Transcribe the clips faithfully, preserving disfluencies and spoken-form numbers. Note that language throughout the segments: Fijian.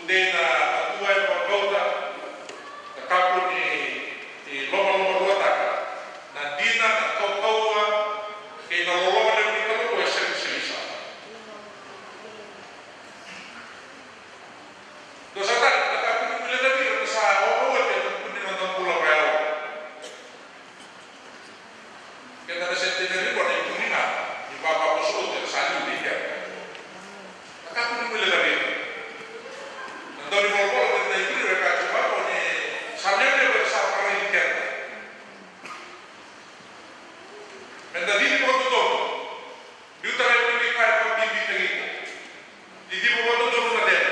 Dei na matua e vakabauta, na kakua ni, ni lomalomaruataka na dina, na kaukauwa kei na loloma levu ni Kalou e sega ni sega ni sala. Dou sa tale na kakua ni guilecavi ira na sa ova oti ena vuku ni noda bula vakayalo. Keda na sega ni raica na ikuri ga ni vavakoso oti era sa liu vei keda. Na kakua ni guilecavi ira. Na dau ni volavola keda na ikuri e kaya tiko vaqo ni sa lewe levu era sa vakaraici keda. Meda cici vakadodonu. Biuta na ikuri ni ka e vakabibitaki iko. Ciciva vakadodonu na cere.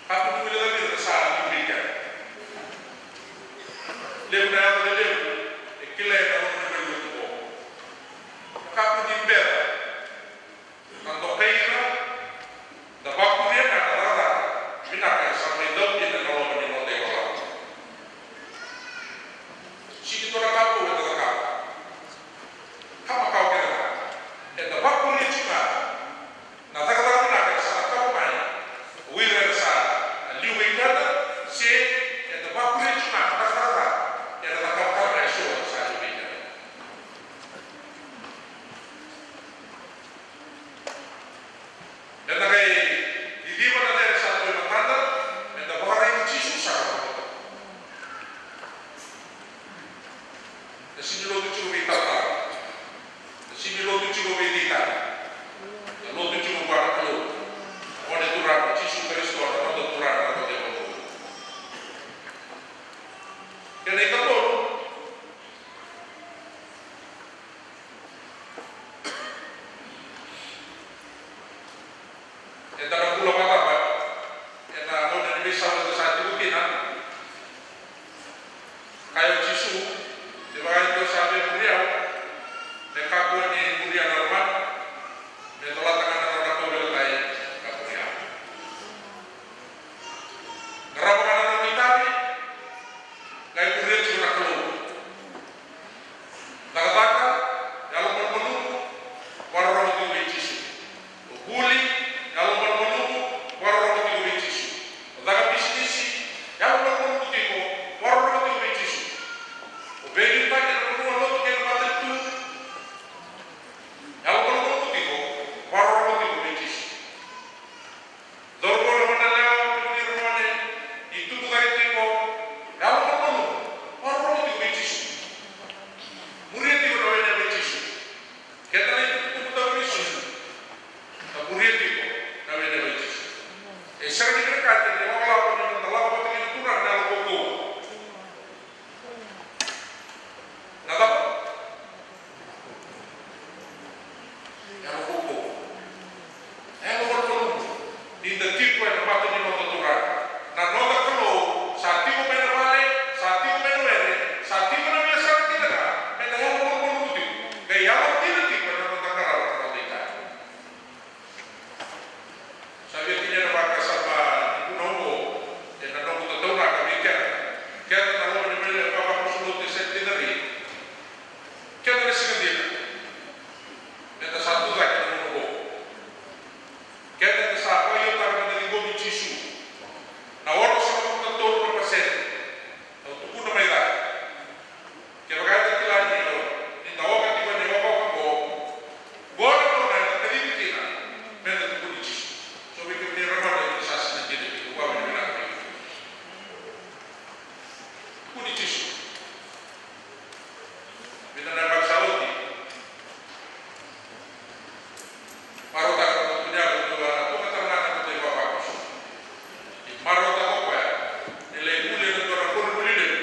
Kakua ni guilecavi ira na sa liu vei keda. Levu na yago lelevu e kilai ena loma ni valenilotu oqo. Kakua ni bera na dokai ira, na vakuria ga na cakacaka vinaka era sa mai cau kina ena loma ni noda ilakolako. Sega ni dua na ka vou eda cakava. Ka makawa kece ga eda vakuria tiko ga na cakacaka vinaka era sa cakava mai o ira era sa liu vei keda, se eda vakuria tiko ga na cakacaka era cakava tale ga eso era sa liu vei keda. Eda qai ciciva na cere sa tu e matada, eda vakaraici Jisu sara. Na sega ni lotu tiko veitalatala. Na sega ni lotu tiko veideitaki. Na lotu tiko vua na Kalou, na Gone Turaga o Jisu Karisito, na noda Turaga, na noda iVakabula. Kena ikatolu, eda na bula vakacava ena gauna ni veisau eda sa tiko kina? Kaya o Jisu, kevaka e dua sa via muri au, me kakua ni muria na lomana, me colata ga na nona kauveilatai ka muri au. Qarava ga na nomu itavi, qai muria tiko na Kalou. Cakacaka, yalomalumalumu, vakarorogo tiko vei Jisu. O vuli, yalomalumalumu, vakarorogo tiko vei Jisu. O caka bisinisi, yalomalumalumu tiko, vakarorogo tiko vei Jisu. O veiliutaki ena vanua lotu kei na matanitu, yalomalumalumu tiko, vakarorogo tiko vei Jisu. Cauravou, na goneyalewa, kemuni na gone, ni tubu cake tiko, yalomalumalumu, vakarorogo tiko vei Jisu. Muria tiko na wai ni yaca i Jisu. Keda na itubutubu tiko vei Jisu. Ka muria tiko na wai ni yaca i Jisu. E sega ni vinakati na ilakolako ni noda lako vata kei na Turaga na yalo kaukauwa. Na cava? Yalo kaukauwa. Yalo malumalumu. Ni da tiko ena mata ni noda Turaga. Na noda Kalou sa tiko mai na vale, sa tiko mai na were, sa tiko ena veiyasana kece ga, me da yalo malumalumu tiko. Qai yalo dina tiko ena noda qarava na noda itavi. Sa via tinia na vakasama ni vunau oqo ena noqu tataunaka vei keda, keda na loma ni valenilotu e vavakoso lotu e Centenary. Keda na siga dina, eda sa tucake ena gauna oqo. Keda eda sa vakaiotaka meda ciqomi Jisu. Na onosagavulu ka tolu na pasede. Au tukuna mai cake. Kevaka eda kila ni da oka tiko ena iwakaoka oqo, oqo na gauna eda kacivi kina meda tukuni Jisu. So vei kemuni na gone, eda sa sinai kina, vavinavinaka vei kemuni. Tukuni Jisu. Vica na yabaki sa oti, marautaka na tukuni yalo e dua na tucake tale ga na noda ivavakoso. Ni marautaka o koya ni lai vuli ena dua na koronivuli levu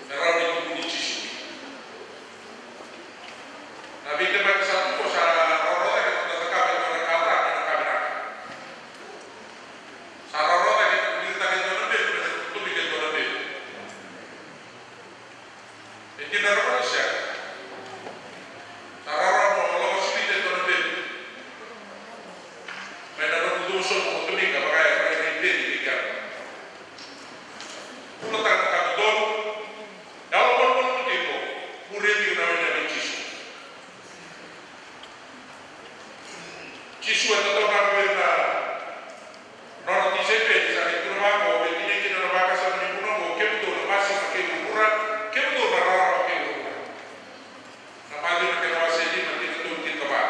me rawa ni tukuni Jisu. Na veitemaki sa tu qo sa rawarawa cake na noda cakava e dua na ka ca kei na ka vinaka. Sa rawarawa cake na kuliritaka e dua na bebu me na tomika e dua na bebu. E dina rawa ni sega. Sa rawarawa mo lako siliti e dua na bebu mai na nomu cuva sobu mo tomika vaka e rairai beci vei keda. Bulataka na ka dodonu. Yalo malumalumu tiko. Muria tiko na wai ni yaca i Jisu. Jisu e tataunaka vei ira na Sa qai tukuna vaqo, me tinia kina na vakasama ni vuna oqo, kemudou na masima kei vuravura, kemudou na rarama kei vuravura. Na Maciu na kena wase lima, tikina tolu ki na va.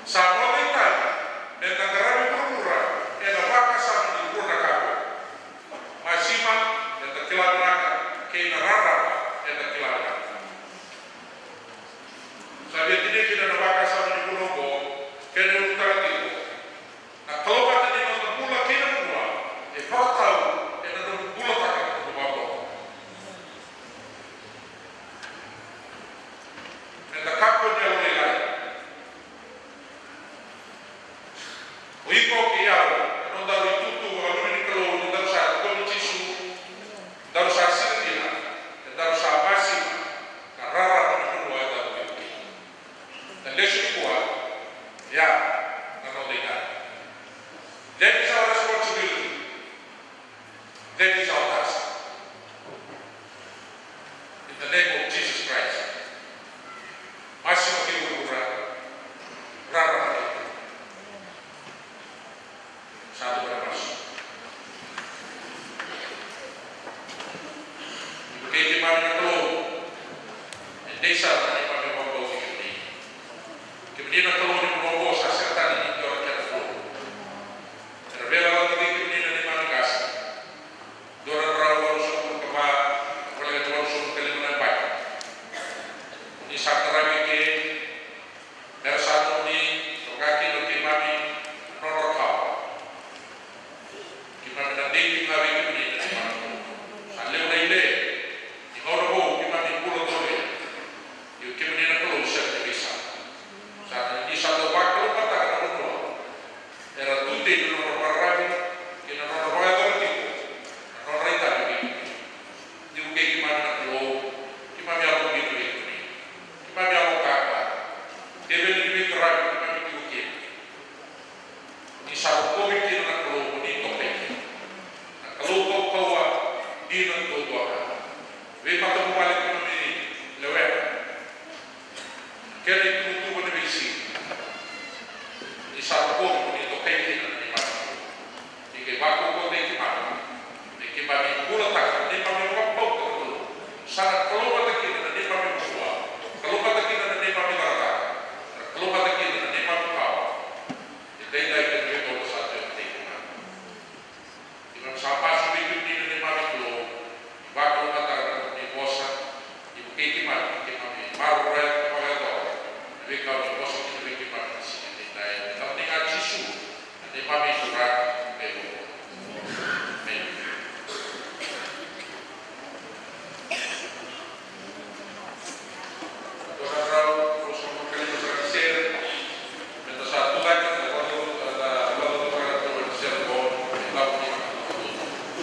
Sa moce tale meda qaravi vuravura ena vakasama ni rua na ka oqo. Masima eda kila vinaka, kei na rarama eda kila vinaka. Sa via tinia kina na vakasama ni vuna oqo, kena ulutaga tiko. Na Kalou vata ni noda bula kei na vanua e vakatau ena nomu bulataka na nomu vakabauta. Eda kakua ni yalolailai. O iko kei au, na nodaru itutu vakaluve ni Kalou, ni daru sa rokovi Jisu, daru sa sega dina, daru sa masima, na rarama ni vanua e daru veivuke. Na lesu nikua, ya na noda idea. That is our responsibility. That is our task. In the name of Jesus Christ. Masima kei vuravura, rarama kei vuravura. Sa tu na masu. Ni vukei keimami na Kalou. E dei sara na neimami vakabauti kemuni. Kemuni na Kalou ni vanua oqo, sa sega tale ni dua na kena Kalou. Era veiyalayalati kei kemuni na neimami qase. Dua na drau walusagavulu ka va, voleka ni walusagavulu ka lima na yabaki. Ni sa qaravi eke, era sa nomuni, toka kina o keimami na nodra kawa. Keimami na dei tiko ga vei kemuni na neimami Kalou. Sa levu na ile ni gauna vou keimami bula tiko kina. Ia o kemuni na Kalou sega ni veisau. Sa ni sa dau vakalougatataka na vanua. Era tu tei na nodra vakararavi kei na nodra vakayacora tiko na nodra itavi vei kemuni. Ni vukei keimami na Kalou, keimami yalodina vei kemuni. Keimami yaloqaqa. Teveli ni veitaravi keimami tiko kina. Ni sa rokovi kina na Kalou, ni tokai kina. Na Kalou kaukauwa, dina duadua ga. Veimatavuvale keimami lewena. Kena ituvatuva ni veisiga. Ni sa rokovi mo ni tokai kina na neimami Kalou. Ni qai vakaukauwataki keimami. Me keimami bulataka na neimami vakabauta na Kalou. Sa na kalougata kina na neimami vanua. Kalougata kina na neimami cakacaka. Sa na kalougata kina na neimami kawa. Edaidai kei na veigauna sa tu e matai keimami. Keimami sa masu vei kemuni na neimami Kalou, ni vakalougatataka na nomuni vosa, ni vukei keimami, keimami maroroya ka vakayacora na veika o ni vosa kina vei keimami na siga edaidai. Ena yaca ni Jisu, na neimami Turaga